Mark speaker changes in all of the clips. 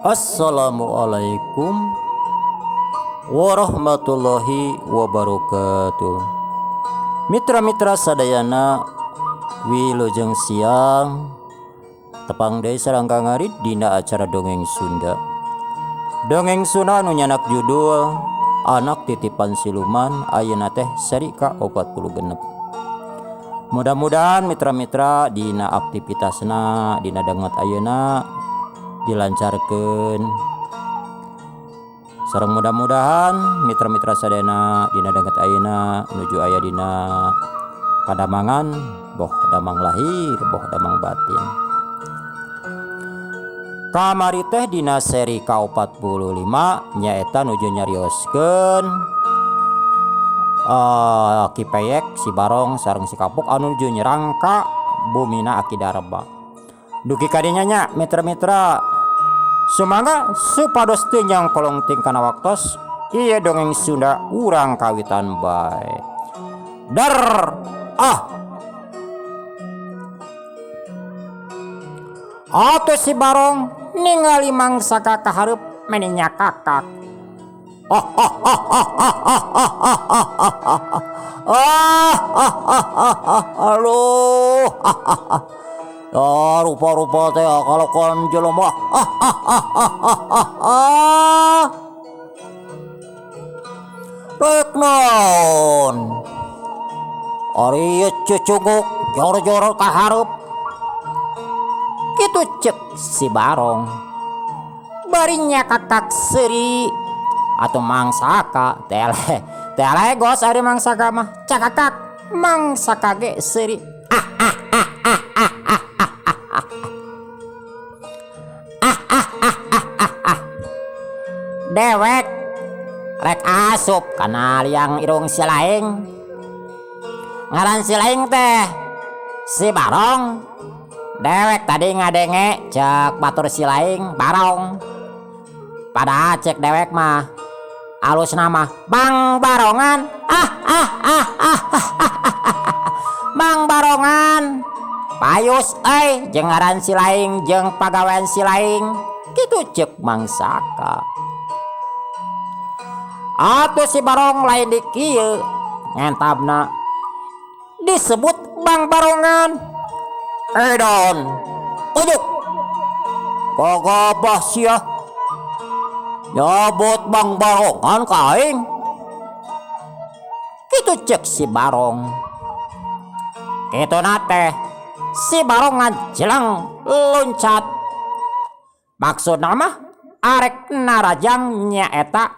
Speaker 1: Assalamualaikum warahmatullahi wabarakatuh. Mitra-mitra sadayana wilujeng siang tepang deui sareng Kang Arid dina acara dongeng Sunda. Dongeng Sunda anu nyanak judul Anak Titipan Siluman ayeuna teh seri ka 46. Mudah-mudahan mitra-mitra dina aktivitasna dina danget ayeuna dilancarkeun. Sareng mudah-mudahan mitra-mitra sadayana dina danget ayeuna nuju aya dina kadamangan boh damang lahir boh damang batin. Kamari teh dina seri ka-45 nyaeta nuju nyarioskeun Ki Peyek, si Barong sareng si Kapuk anu nuju nyerang ka bumina Aki Darba. Dugi ka dinya nya mitra-mitra sumangga supados teu nyangkolong ting kana waktos ieu dongeng Sunda urang kawitan bae. Dar ah. Atuh si Barong ningali mangsaka ka hareup meni nyakakak. Aduh. Ah, rupa-rupa teh kalakuan jelema. Rek naon? Ari ieu cucunguk jor-jor ka hareup. Kitu cek si Barong. Bari nyakakak seuri atuh mangsaka teh telegos ari mangsaka mah cakakak mangsaka ge seuri. Dewek rek asup kana liang irung si laing. Ngaran si laing teh si Barong. Dewek tadi ngadenge cek batur si laing Barong. Padahal cek dewek mah alus nama Bang Barongan. Ah ah ah ah ah. Bang Barongan. Payus euy jeung ngaran si laing jeung pagawean si laing. Kitu cek mangsaka. Atuh si Barong lain di kieu ngentabna disebut Bang Barongan. Edan ujuk gagabah sia nyebut Bang Barongan ka aing. Kitu cek si Barong. Kituna teh si Barong ngajelang luncat. Maksudna mah arek narajang nyaeta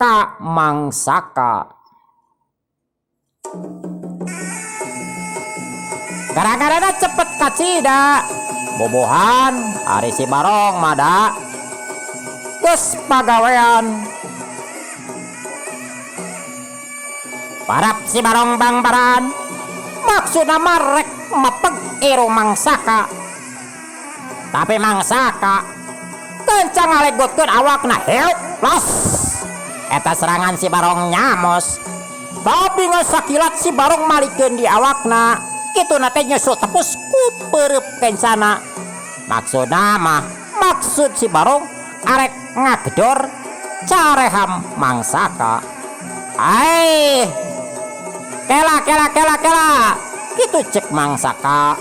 Speaker 1: ka mangsaka. Gara-garana cepet kacida bobohan ari si Barong mah da geus pagawean. Parap si Barong bangbaran maksudna mah rek mepeg irung mangsaka. Tapi mangsaka kencang ngalegotkeun awakna heuk los. Eta serangan si Barong nyamos. Tapi ngan sakilat si Barong malikeun di awakna. Kituna teh nyusul tepus ku peureub kencana. Maksudna mah maksud si Barong arek ngagedor careham mangsaka. Aih. Kela kela kela kela. Kitu cek mangsaka.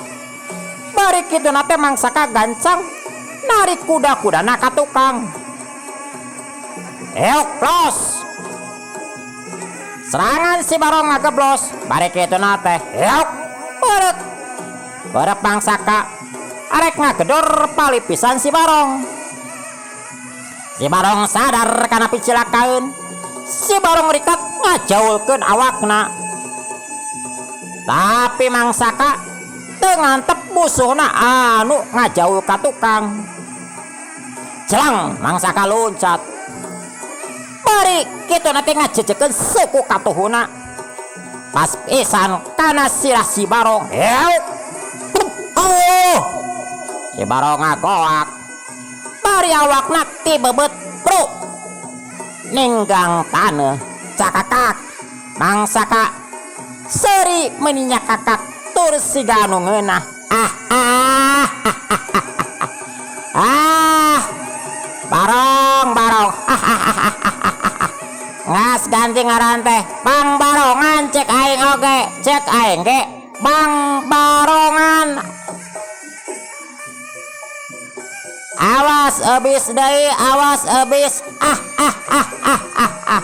Speaker 1: Bari kituna teh mangsaka gancang narik kuda-kudana ka tukang. Eok los. Serangan si Barong ngageblos, bari kituna teh eok beureut. Beureut mangsaka arek ngagedor palipisan si Barong. Si Barong sadar kana picilakaeun. Si Barong rikat ngajaulkeun awakna. Tapi mangsaka teu ngantep musuhna anu ngajaul ka tukang. Jelang mangsaka loncat. Bari kituna teh ngajejekeun suku katuhuna. Pas pisan kana sirah si Barong. Heuk. Oh. Si Barong ngagoak. Bari awakna tibebeut bro. Ninggang taneuh cakakak. Mangsaka seuri meuni nyakakak tur siga anu ngeunah. Ah ah. Ah. Ngas ganti ngaran teh Bang Barongan cek aing oge cek aing ge Bang Barongan. Awas ebis deui awas ebis ah ah ah ah ah ah.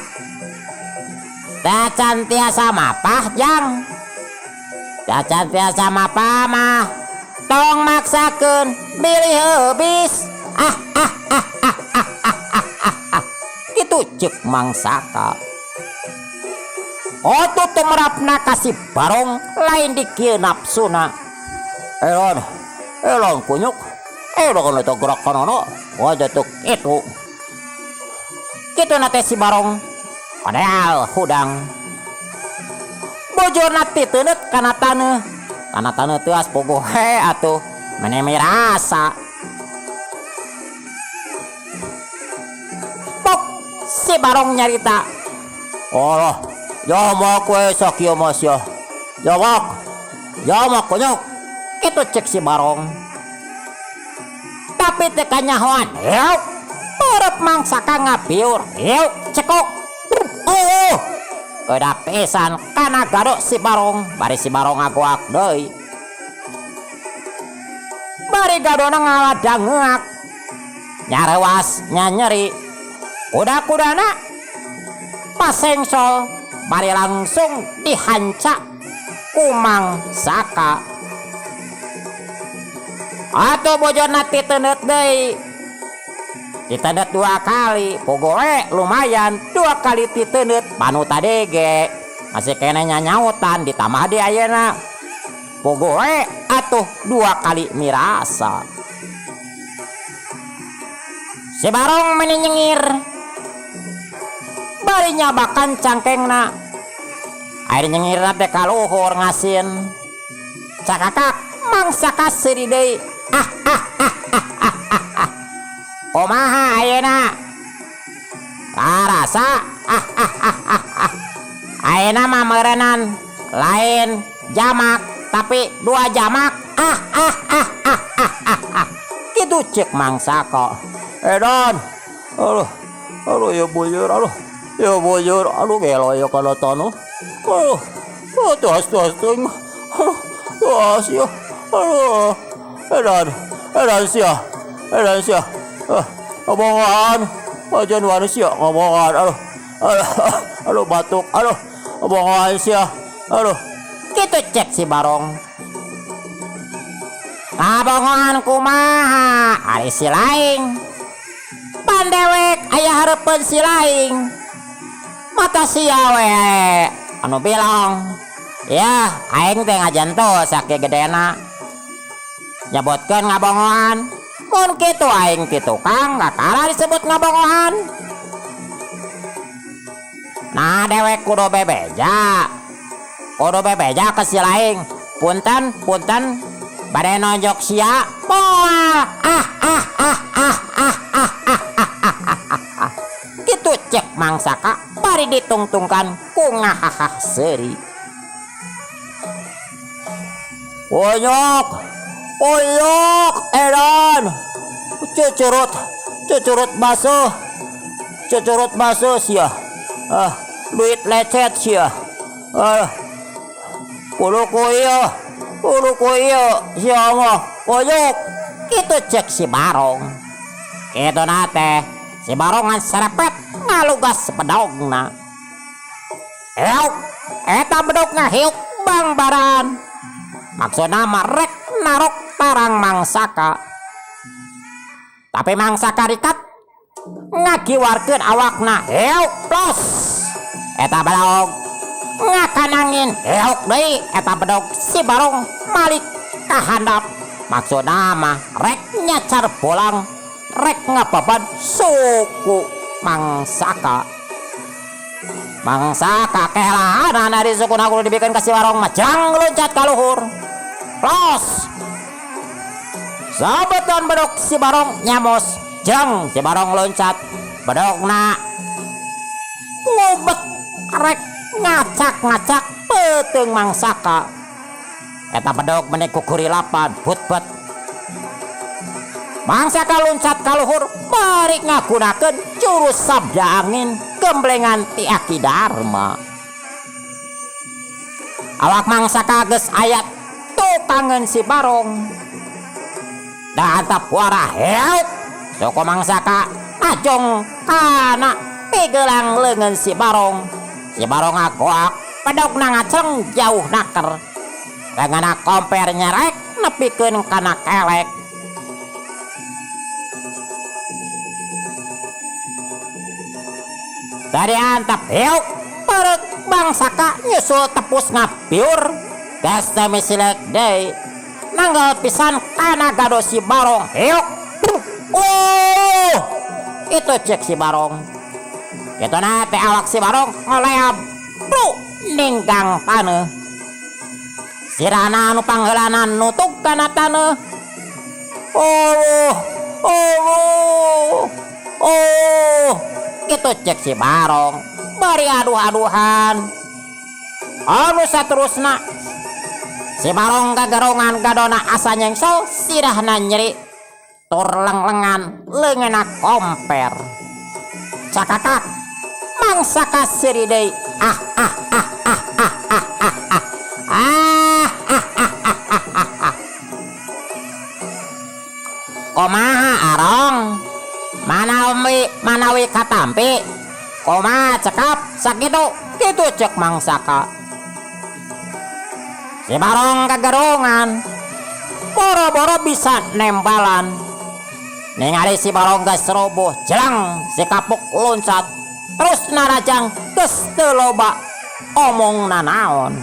Speaker 1: Tacan tiasa mapah jang. Tacan tiasa mapah mah tong maksakeun bilih eubis ah ah ah ah ah ah ah ah ah. Kitu ceuk Mang Saka. Otu tumerapna ka si Barong lain di kieu nafsuna. Elon, elon kunyuk, elon eta gerakanana waja teu kitu. Kituna teh si Barong padeal hudang. Bujurna titeuneut kana taneuh, kana taneuh teuas puguh he atuh meni mirasa. Pok si Barong nyarita. Alah, jamak we sakieu mah sia. Jamak, jamak kunyuk. Kitu cek si Barong. Tapi teu kanyahoan, hiuk. Peureub mangsaka ngabiur, hiuk cekok. Uh, eudah pisan kana gado si Barong, bari si Barong ngagoak deui. Bari gadona ngawadangeak. Nyareuwas nya nyeri. Kuda-kudana pasengsol bari langsung dihanca ku Mang Saka. Atuh bojona titeuneut deui. Titeuneut dua kali, puguh we lumayan dua kali titeuneut panu tadi ge masih keneh nyanyautan ditambah deui ayeuna. Puguh we atuh dua kali mirasa. Si Barong meni nyengir. Bari nyabakan cangkengna. Air nyengirna teh kaluhur ngasin. Cakakak mangsaka seuri deui. Ah ah ah ah ah ah ah. Kumaha ayeuna? Karasa ah ah ah ah ah. Ayeuna mah meureunnan lain jamak tapi dua jamak ah ah ah ah ah ah ah. Kitu ceuk Mangsaka. Edan. Aduh. Aduh ya bujur aduh. Ya bujur aduh gelo ya kana taneuh. Aduh. Oh, tuas tuas teuing. Aduh. Tuas ya. Aduh. Edan. Edan sia. Edan sia. Ah, ngabongoan. Ajan wani sia ngabongoan. Aduh. Aduh. Aduh batuk. Aduh. Ngabongoan sia. Aduh. Kitu cek si Barong. Ngabongoan kumaha ari si laing. Pan dewek aya hareupeun si laing. Mata sia we anu bilong. Yah, aing teh ngajentuh sakieu gedena. Nyebutkeun ngabongoan. Mun kitu aing ti tukang kakara disebut ngabongoan. Nah dewek kudu bebeja. Kudu bebeja ke si laing. Punten, punten. Bade nonjok sia. Moal. Ah ah ah ah ah ah ah ah ah ah ah. Kitu cek Mangsaka bari ditungtungkan ku ngahahah seuri. Kunyuk, kunyuk, edan. Cucurut, cucurut basuh. Cucurut basuh sia. Ah, duit lecet sia. Ah, kudu ku ieu, kudu ku ieu sia mah kunyuk. Kitu cek si Barong. Kituna teh si Barong ngan serepet ngalugas bedogna. Hiuk, eta bedogna hiuk bangbaran. Maksudna mah rek narok tarang Mangsaka. Tapi Mangsaka rikat ngagiwarkeun awakna hiuk plus. Eta bedog ngakanangin hiuk deui eta bedog si Barong malik ka handap. Maksudna mah rek nyacar bolang rek ngababan suku Mangsaka. Mangsaka kehelahanan ari sukuna kudu dibikeun ka si Barong mah jang loncat ka luhur. Los. Sabetan bedog si Barong nyamos, jang si Barong loncat. Bedogna ngubet rek ngacak-ngacak peuteung Mangsaka. Eta bedog meni kukurilapan but-but. Mangsaka luncat ka luhur bari ngagunakeun jurus sabda angin gemblengan ti Aki Darma. Awak Mangsaka geus aya tukangeun si Barong. Da antap wara heut suku Mangsaka najong kana pigelang leungeun si Barong. Si Barong ngagoak pedogna ngaceng jauh naker. Leungeunna komper nyerek nepikeun kana kelek. Tadi antap hiuk perut Mangsaka nyusul tepus ngapiur. Geus teu misilek deui. Nanggal pisan kana gado si Barong hiuk. Itu cek si Barong. Kituna teh awak si Barong ngoleab bru ninggang taneuh. Sirana anu pangheulana nutug kana taneuh. Oh, oh, oh. Kitu cek si Barong bari aduh-aduhan. Anu saterusna si Barong gagerongan gadona asa nyengsol sirahna nyeri tur lenglengan leungeunna komper. Cakakak Mangsaka seuri deui. Ah ah ah ah ah ah ah ah. Ah ah ah ah ah ah ah. Kumaha Arong? Manawi manawi katampi? Kumaha cekap sakitu? Kitu cek Mangsaka. Si Barong kagerongan. Boro-boro bisa nembalan. Ningali si Barong geus roboh jelang si Kapuk loncat. Terus narajang geus teu loba omong nanaon.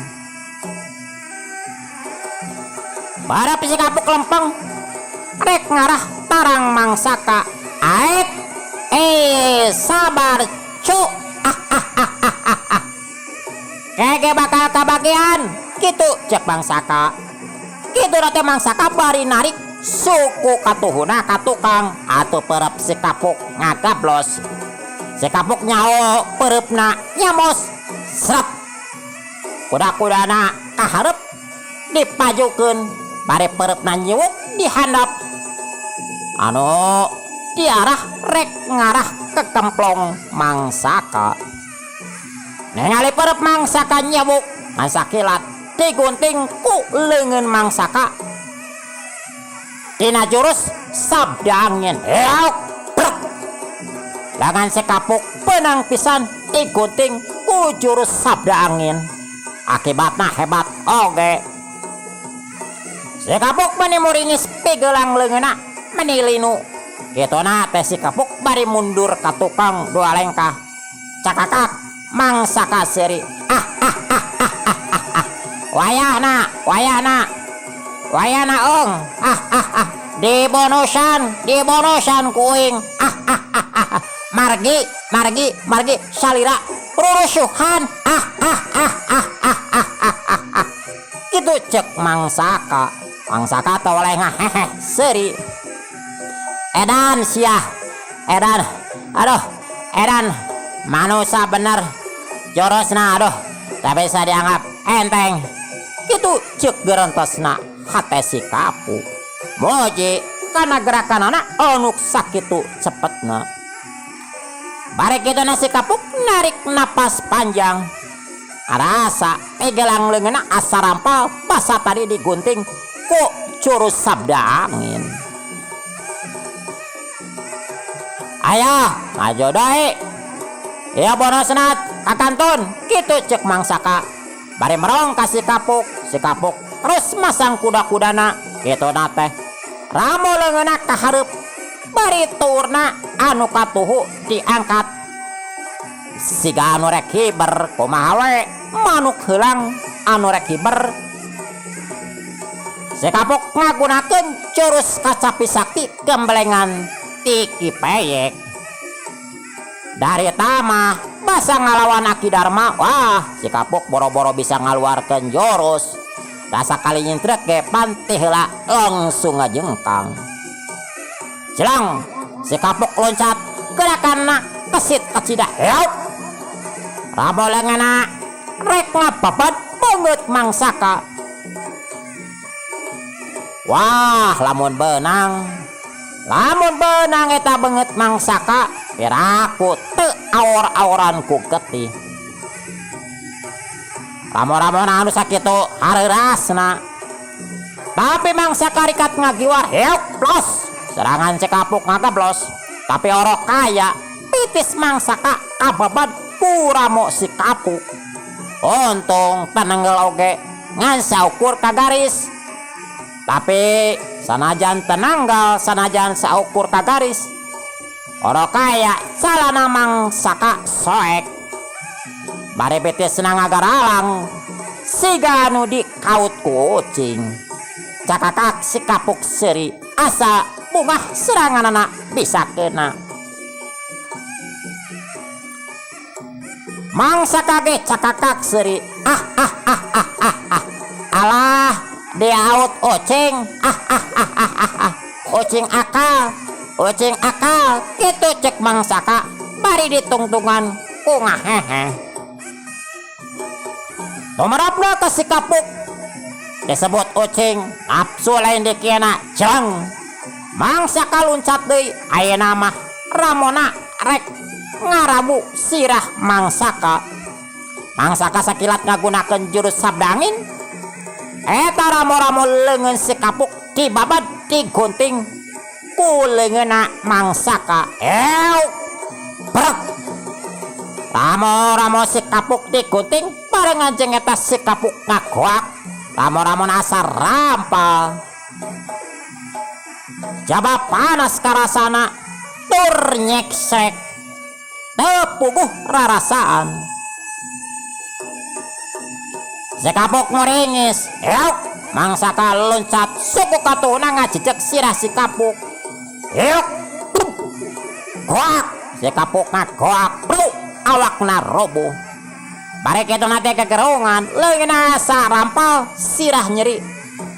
Speaker 1: Barep si Kapuk lempeng rek ngarah tarang Mangsaka. Aet sabar cu. Ah, ah, ah, ah, ah, ah. Kege bakal kabagian kitu cek Mangsaka. Kitu teh Mangsaka bari narik suku katuhuna ka tukang atuh perep si Kapuk ngagablos. Si Kapuk nyaho pereupna nyamos srep. Kuda-kudana kaharep dipajukeun bari pereupna nyiwuk di handap. Anu diarah rek ngarah ke kemplong Mangsaka. Ningali perep Mangsaka nyewuk ngan sakilat digunting ku leungeun Mangsaka. Dina jurus sabda angin. Heok, brek. Lengan si Kapuk benang pisan digunting ku jurus sabda angin. Akibatna hebat oge. Si Kapuk meni muringis pigelang leungeunna meni linu. Kituna teh si Kapuk bari mundur ka tukang dua lengkah. Cakakak Mangsaka seuri. Ah ah ah ah ah ah ah. Wayahna, wayahna. Wayahna ong. Ah ah ah. Dibonusan, dibonusan kuing. Ah ah ah ah ah. Margi, margi, margi salira rurusuhan. Ah ah ah ah ah ah ah ah ah. Kitu cek Mangsaka. Mangsaka teh oleh ngaheheh seuri. Edan siah, edan, aduh, edan, manusia bener, jorosna aduh, tak bisa dianggap enteng. Kitu cek gerentosna hate si Kapuk. Moji kana gerakanana onuk sakitu cepetna. Bari kitu na si Kapuk narik napas panjang. Rasa pigelang leungeunna asa rampal basa tadi digunting ku curus sabda angin. Ayo, maju deui. Ieu bonosna ka kantun, kitu cek Mangsaka. Bari merong ka si Kapuk, si Kapuk terus masang kuda-kudana, kituna teh. Ramo leungeunna ka hareup, bari tuurna anu katuhu diangkat. Siga anu rek hiber kumaha we, manuk heulang anu rek hiber. Si Kapuk ngagunakeun jurus kacapi sakti gemblengan tiki peyek. Dari tamah basa ngalawan Aki Darma, wah si Kapuk boro-boro bisa ngaluarkeun jurus. Rasa kali nyintrek ge pantih heula langsung ngajengkang. Jelang si Kapuk loncat gerakanna kesit kacida heuk. Ramo leungeunna rek ngababat beungeut Mangsaka. Wah lamun beunang Lamun beunang eta beungeut Mangsaka piraku teu aor-aoran ku getih. Ramo-ramona anu sakitu hareurasna. Tapi Mangsaka rikat ngagiwar heuk plos. Serangan si Kapuk ngageblos. Tapi orok kaya pitis Mangsaka kababad ku ramo si Kapuk. Untung tenenggel oge ngan saukur ka garis. Tapi sanajan tenanggal sanajan saukur ka garis. Orok kaya calana Mangsaka soek. Bari betisna ngagaralang siga nu dikaut ku ucing. Cakakak si Kapuk seuri asa bungah seranganana bisa kena. Mangsaka ge cakakak seuri ah ah ah ah ah ah. Alah diaut ucing ah ah ah ah ah ah. Ucing akal, ucing akal kitu cek Mangsaka bari ditungtungan ku ngahehe. Tumerapna ka si Kapuk disebut ucing nafsu lain dikiena jleng. Mangsaka luncat deui ayeuna mah ramona rek ngarabu sirah Mangsaka. Mangsaka sakilat ngagunakeun jurus sabda angin. Eta ramo-ramo leungeun si Kapuk dibabad digunting ku leungeunna Mangsaka. Euk! Brek! Ramo-ramo si Kapuk digunting barengan jeung eta si Kapuk ngagoak. Ramo-ramona asa rampal. Jaba panas karasana tur nyeksek. Teu puguh rarasaan. Si Kapuk nguringis. Euk! Mangsaka loncat suku katuhna ngajejeg sirah si Kapuk. Euk! Goak! Si Kapuk ngagoak. Bru! Awakna roboh. Bari kituna teh kegerungan, leungeunna asa rampal, sirah nyeri.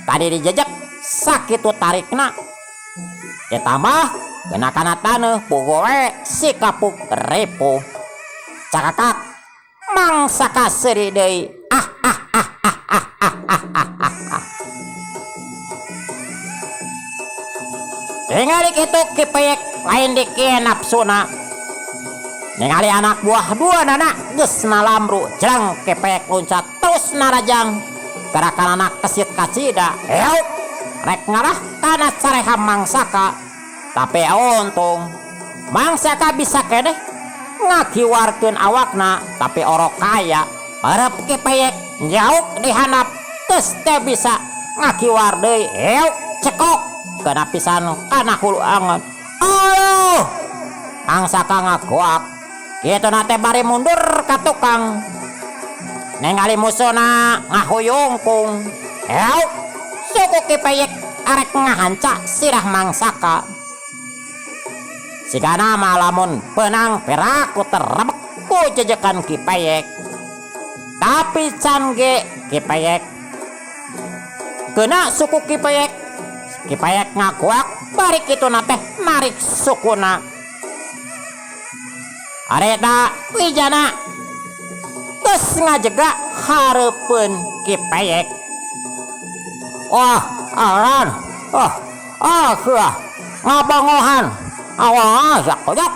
Speaker 1: Tadi dijejeg sakitu tarikna. Ditambah kena kana taneuh puguh we si Kapuk ripuh. Cakakak Mangsaka seuri deui. Ah ah ah ah ah ah ah ah ah ah. Ningali kitu Ki Peyek lain dikieu nafsuna. Ningali anak buah dua nana geus nalamru jleng Ki Peyek luncat terus narajang. Gerakan anak kesit kacida. Euk! Rek ngarah kana careha Mangsaka. Tapi untung Mangsaka bisa keneh ngakiwarkeun awakna tapi orok kaya parep Ki Peyek nyauk di handap geus teu bisa ngakiwar deui. Euk! Cekok kena pisan kana hulu angeun. Aduh! Mangsaka ngagoak. Kituna teh bari mundur ka tukang. Ningali musuhna ngahuyungkung. Euk! Suku Ki Peyek arek ngahanca sirah Mangsaka. Sigana mah lamun beunang piraku terebek ku jejekan Ki Peyek. Tapi can ge Ki Peyek kena suku Ki Peyek. Ki Peyek ngagoak bari kituna teh narik sukuna. Harita Wijana geus ngajega hareupeun Ki Peyek. Wah, aran. Ah, ah, sia. Ngabongohan. Awang sia kojok.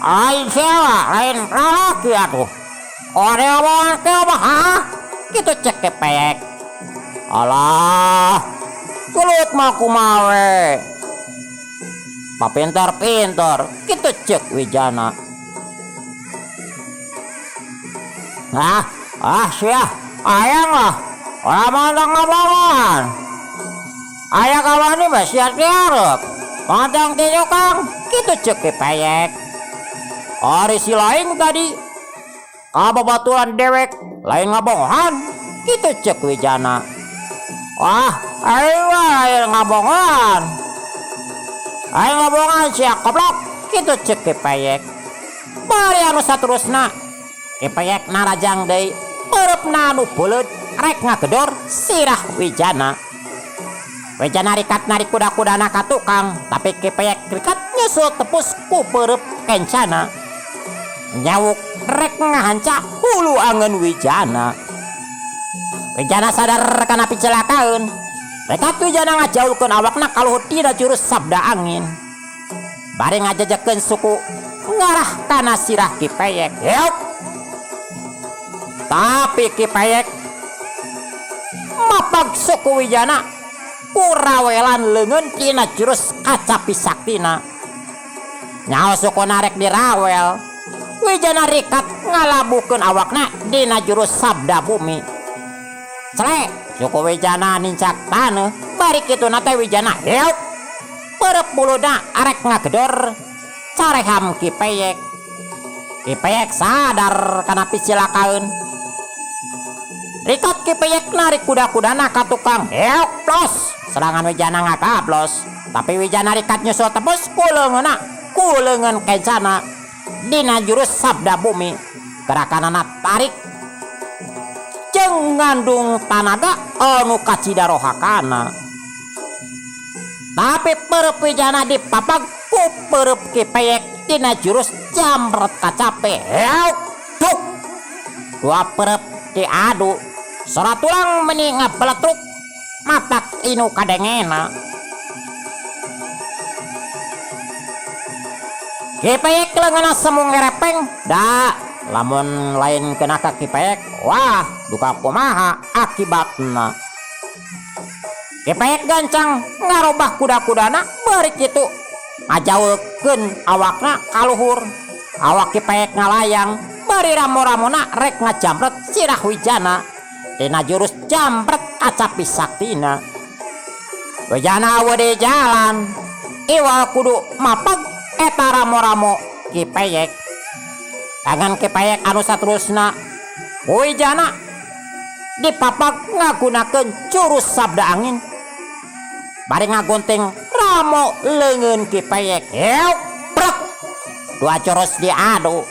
Speaker 1: Lain sia, lain lalaki atuh. Ore omongan teh mah, ha? Kitu cek Ki Peyek. Alah, gelut mah kumaha we. Papintar-pintar, kitu cek Wijana. Nah, ah sia, ayang lah. Lamun tong ngabongohan. Aya kawani mah sia tiarep. Mantang ti tukang, kitu cek Ki Peyek. Ari si lain tadi kababaturan dewek lain ngabongohan, kitu cek Wijana. Wah, aing mah lain ngabongohan. Aing ngabongohan sia goblok, kitu cek Ki Peyek. Bari anu saterusna, Ki Peyek narajang deui, peureupna anu beuleud rek ngagedor sirah Wijana. Wijana rikat narik kuda-kudana ka tukang, tapi Ki Peyek rikat nyusul tepus ku peureub kencana. Nyawuk rek ngahanca hulu angeun Wijana. Wijana sadar kana picelakaeun. Rikat Wijana ngajaulkeun awakna ka luhur tina jurus sabda angin. Bari ngajejekeun suku ngarah kana sirah Ki Peyek. Heok! Tapi Ki Peyek mapag suku Wijana ku rawelan leungeun tina jurus kacapi saktina. Nyaho sukuna rek dirawel, Wijana rikat ngalabuhkeun awakna dina jurus sabda bumi. Clek! Suku Wijana nincak taneuh, bari kituna teh Wijana heuk! Peureub buluna arek ngagedor careham Ki Peyek. Ki Peyek sadar kana picilakaeun. Rikat Ki Peyek narik kuda-kudana ka tukang heuk plos! Serangan Wijana ngagablos, tapi Wijana rikat nyusul tebus ku leungeunna ku leungeun kencana dina jurus sabda bumi. Gerakanana tarik jeung ngandung tanaga anu kacida rohakana. Tapi peureub Wijana dipapag ku peureub Ki Peyek dina jurus jamret kacape. Heuk! Duk! Dua peureub diadu, sora tulang meni ngabeletruk matak inu kadengena. Ki Peyek leungeunna semu ngerepeng, da lamun lain kena ka Ki Peyek, wah duka kumaha akibatna. Ki Peyek gancang ngarobah kuda-kudana bari kitu ngajaulkeun awakna ka luhur. Awak Ki Peyek ngalayang bari ramo-ramona rek ngajamret sirah Wijana tina jurus jamret kacapi saktina. Wijana eueuh di jalan, iwal kudu mapag eta ramo-ramo Ki Peyek. Tangan Ki Peyek anu saterusna, Wijana dipapag ngagunakeun jurus sabda angin. Bari ngagunting ramo leungeun Ki Peyek. Heuk, brek. Dua jurus diadu.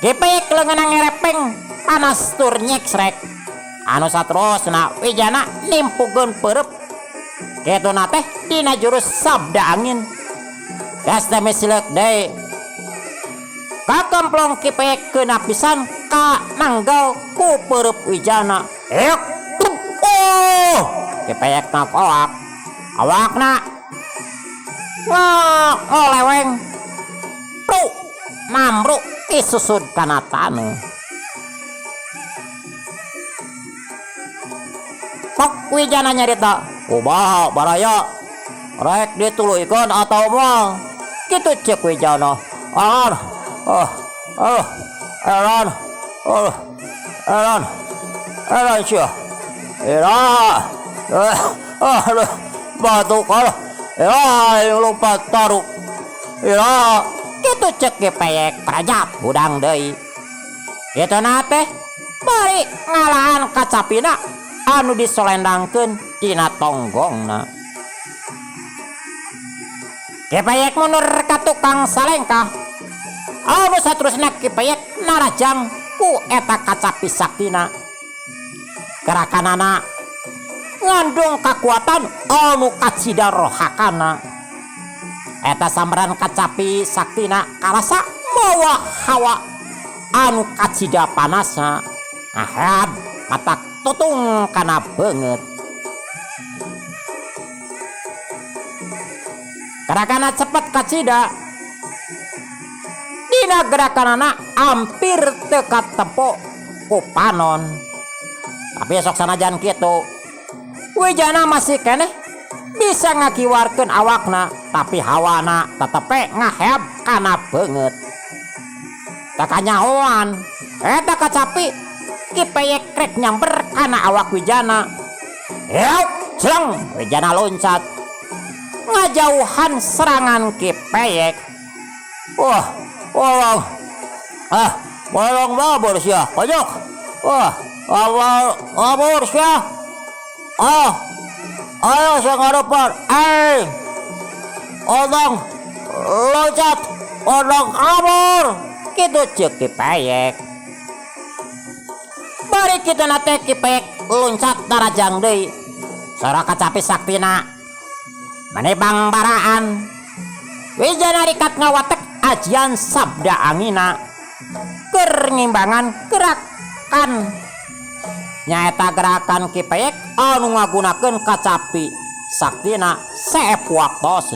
Speaker 1: Ki Peyek leungeunna ngerepeng panas tur nyeksrek. Anu saterusna Wijana nimpukeun peureub. Kituna teh dina jurus sabda angin. Gas teh misileuk deui. Kakemplong Ki Peyek keuna pisan ka nanggal ku peureub Wijana. Heuk, tuk, oh! Ki Peyek ngakoak. Awakna ngoleweng. Pruk, mamruk disusud kana taneuh. Pok Wijana nyarita, kumaha baraya? Rek dituluykeun atawa moal? Kitu ceuk Wijana. Alan, oh, oh, elan, oh, elan, elan sia. Ira, eh, aduh, batuk, aduh, ira, aing lompat taruk. Ira, kitu ceuk Ki Peyek rajap hudang deui. Kituna teh bari ngalahan kacapina anu disolendangkeun dina tonggongna. Ki Peyek mundur ka tukang salengkah. Anu saterusna Ki Peyek narajang ku eta kacapi saktina. Gerakanana ngandung kakuatan anu kacida rohakana. Eta sambaran kacapi saktina karasa mawa hawa anu kacida panasna. Ahad matak tutung kana beungeut. Gerakanna cepet kacida. Dina gerakanana ampir teu katempo ku panon. Tapi sok sanajan kitu, Wijana masih keneh bisa ngakiwarkeun awakna, tapi hawana tetep we ngaheab kana beungeut. Teu kanyahoan, eta kacapi Ki Peyek rek nyamber kana awak Wijana. Heuk, jleng, Wijana loncat ngajauhan serangan Ki Peyek. Wah, wah, ah, bolong babur sia, konyok. Wah, awal babur sia. Ah, ayo sia ngarepan. Eh, odong loncat, odong kabur. Kitu ceuk Ki Peyek. Bari kituna teh Ki Peyek loncat darajang deui. Sora kacapi saktina manibang baraan. Wijana rikat ngawatek ajian sabda angina keur ngimbangan gerakan. Nyaeta gerakan Ki Peyek Anu ngagunakeun kacapi saktina seep waktos.